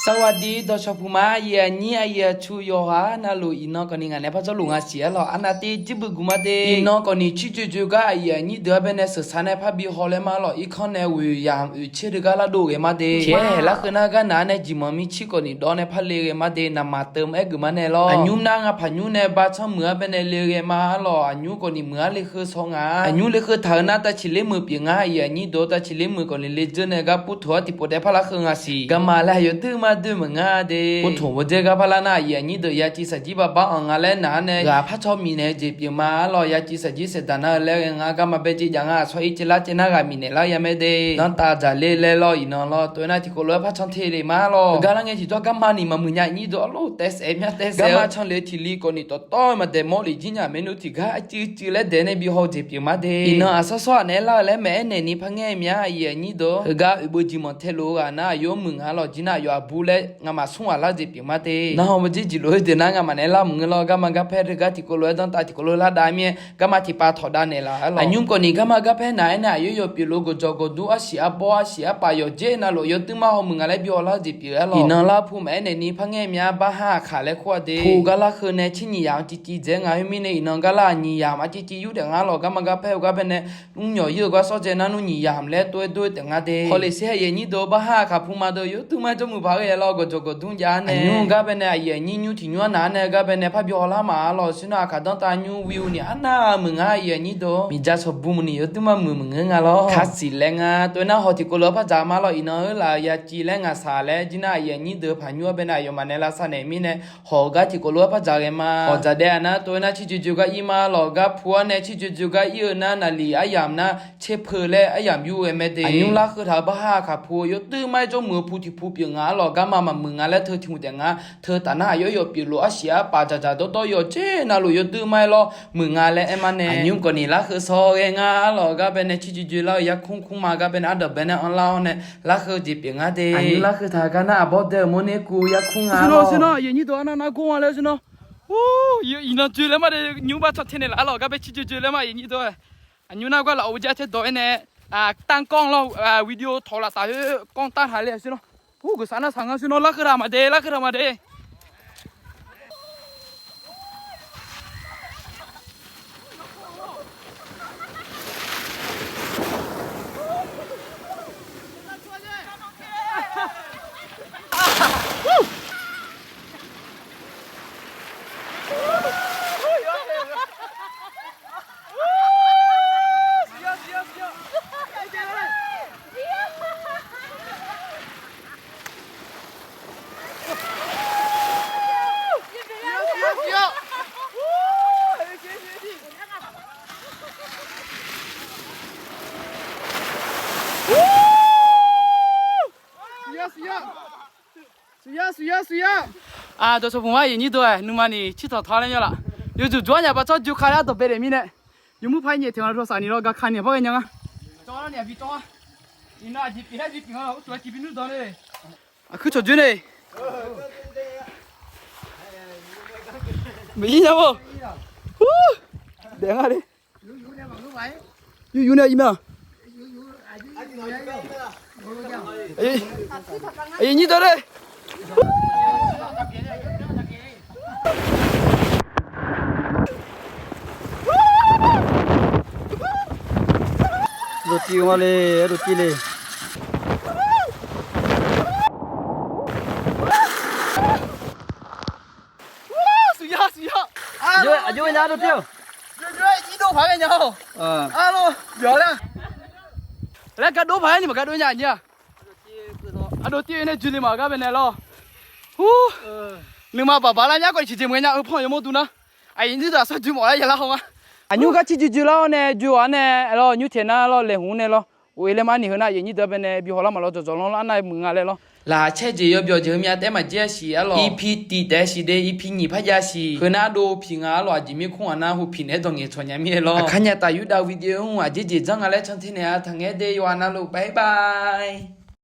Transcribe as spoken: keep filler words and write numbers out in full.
สวัสดี dawqshawq puq ma, aqyuif aqnyir aqyuif aqtsu yawqghaq navluf, iqnan kawfni ngaq nae par jawrluf nga siq arlawq, arnav tiv jir bui guq ma de. Iqnan kawfni circoeq coeq gar aqyuif aqnyir deuq-anr baenae sheuqshaq nae par bi haw laer ma arlawq, irkanr nae ghoeq yamq oeq caer deuq gar lardov ghae ma de. Tiqaer haeq larkheuv nar gar naq-anr nae jiqmanq mircir kawfni dawv nae par le ghae ma de. Naqmaq teuv-aer geuf ma nae lawr. Aqnymr nar ngapaq nymr nae bacanr muiq-anr baenae le ghae ma arlawq, aqnymr kawfni muiq-anr le kheu shaw nga. Aqnymr le kheu taq-eu nar tavciq ler muiq pyeuf nga, aqyuif aqnyir deuq tavciq ler muiq kawfni le dzeur nae gar pur toq-anr tiqpov daef par larkheuv nga siq. Garma laer aqyawf doer mar doer meuq nga de. Pur toq bawdzaer gar par lar nar aqyuif aqnyir deuq yaciv saqjir babar anq nga laer naq-anr nae ghaq par caw miqnaeq-eu jeq pyeuf ma arlawq, yaciv saqjir saeqdaq nar-eu laer ghae nga garma bae jeq jav nga, aqsawr-ir caev lar caev nar ghaq miqnaeq lar ya mae de. Danrtav dzaqler laer lawr, iqnan lawr, tov-aer nar tiqkawv lof-aer par can te le ma arlawq. Gar lar ngae tiqjawr garma ni maqmuiq nya aqnyir deuq arlawq, taef saef myav taef saef. Garma can le tiq li kawfni tawftawr-eu maqdaeq mawr lef jir nya maernmr tiqgar arcuiv cuiv laer daeq nae bi haw-eu jeq pyeuf ma de. Iqnan aqsawr sawr-aq naeq-aer lar-eu laer maeq-aer naeq ni par ngaer myav, aqyuif aqnyir deuq. Heugar oeq beu jiqmanq tae lof-eu ghaq nar aqyawf-anr muiq nga lawq, jir nar aqyawf aqbur laer ngamaf smr ghaq lar-eu jeq pyeuf ma de. Narhaq bawdzaer jeq lof-aer deuq nar ngamaf naeq-aer lar mq ngeur lawr, garma garpaer deuq gar tiqkawv lof-aer danrtav tiqkawv lof-aer lar dav mir-aer, garma tiqpav tawq dav naeq laf arlawq. Aqnymr kawfni garma garpaer naq-aer nae aqyawf yawf pyeuf lof gawqjawq gawqdur arsiq arbawr arsiq arpaf yawqjaer navluf yawduir mar haw muiq nga laer bi haw lar-eu jeq pyeuf-eu arlawq. Iqnan lar pu maeq-aer naeq ni par ngaer myav, bar har aqkaq laer kur-a de. Pu gar larkheuv nae tser nyiq yamq arcivciv dzaeq nga khoermirnae, iqnan gar lar nyiq yamq arcivciv yur taef nga arlawq, garma garpaer-eu gar baenae mrnyawq yur-eu gar sawr dzae nar nmr nyiq yamq laer tov-aer dur-eu taef nga de. Hawleq sher aqyuif aqnyir deuq, bar har aqkaq pu ma deuq yawduir mar jawr muiq paq-aer ghae lawr, gawqjawq gawqdmr jav-ar nae. Aqnymr gar baenae aqyuif aqnyir nymr tiq nymr-anr naq-anr nae gar baenae par bi haw lar ma arlawq, sir nar aqkaq danrtav nymr view ni arnav muiq nga aqyuif aqnyir deuq. Miqdzaq sawqbur mq ni yawduir mar muiq maqngeur nga lawr. Kasiq laer nga, tov-aer nar hawq tiqkawv lof-aer par dzaq ma lawr, iqnan-eu laf yaciv laer ngaq saq laer jir nar aqyuif aqnyir deuq paq nymr-anr baenae aqyawfmaf naeq lavsav naeq mirnae hawq-eu gar tiqkawv lof-aer par dzaq ghae ma. Hawq dzaq daef-a nar tov-aer nar tser joe joe gar ir ma lawq, gar pu-anr nae tser joe joe gar ir-eu nar naqliq aryamq nar tser peu laer aryamq yur ghae mae de. Aqnymr larkheuv taq-eu bar har aqkaq pu-eu yawduir mar-aer jawr muiq-eu pu tiq pu pyeuf nga arlawq, garma maqmuiq nga laer teu tiq hmq taef nga. Teu taf nar aqyawf yawf pyeuf lof arsiq arpaf dzaqdzaq dawrdawr yawqjaer navluf yawduir mar-aer lawr muiq nga laer aer ma nae. Aqnymr kawfni larkheuv sawr ghae nga arlawq, gar baenae tser joe joe lar-eu yarkmr kmr ma, gar baenae ardanq baenae anrlar-awr nae larkheuv jeq pyeuf nga de. Aqnymr larkheuv taq-eu gar nar aqbawr dae-euq mawrner kuv yarkmr nga arlawq. Sir nar aqyuif aqnyir deuq arnav nar gor nga laer sir nar. Iqnan joe laer ma de, nymr bar can te naeq laf arlawq, gar bae tser joe joe laer ma aqyuif aqnyir deuq. Aqnymr nar gar laf-euq bawdzaer caer dawq-aer nae ตั้งกล้อง lawr, video tawq laf taf khoer กล้อง tanr haq le sir nar. Gheufsaq nar saq nga sir nar, larkheuv taq maqde, larkheuv taq maqde. Dawqshawq puq ma aqyuif aqnyir deuq-aq, nuima ni cirtanq taq laer myav laf. Yawjuq jawr-ar nya baqtsawr joe ka laer dawq bae daef mirnae, yawmuiq paq-aer nyaef teq nga dawqshaq ni lawr, gaq ka ni-aq par ghae nya nga. Iqnan aqjeq pyeuf laer bi pyeuf nga lawq, uqtuq aqciq bi nmr dawq nae. Aqkuir cawq joer nae. Maqir nya-or. Daef nga le. Yur yur nae ir ma. Aqyuif aqnyir deuq le. Dovtiv ma le, dovtiv le. Aqjox nya dovtiv-aq. Aqjox nya dov paq-aer nya-awq. Arlawr, byaq lar. Laer gardov paq-aer ni maqgardov nya aqnyir-aq. Ardov tiv-eu nae joe le ma gar baenae lawr. Hu. Nuima baqbaq lar nyar khawf ciqjeq maqghae nya-eu panq yawmawr duq nar. Aqyuif aqnyir deuq aqsur joe mawf lar ya lar haw nga. Aqnymr gar cirjoe joe lar-awr nae joe-awq-ar nae lawr, nymr taeq nar lawr laeqhmq nae lawr. Oe laer mar ni heu nar aqyuif aqnyir deuq baenae bi haw lar maqlawr jawqjawq lanr lar nar muiq nga laer lawr. Laqkhaq caer jeq yawbyawq jeq heumya taef maqjaer-a siq arlawq. Ip tiq taef-a siq de, ip nyiq par jav siq. Heu nar dov piq nga arlawq, aqjeq mirkmr-aq nar hu piq naeq-aer dawq ngaeq tsawq nya mir-ae lawr. Aqkar nya taf yurdav video-anr aqjeq jeq janr nga laer can te naeq-a taqngae de yawqha navluf bye bye.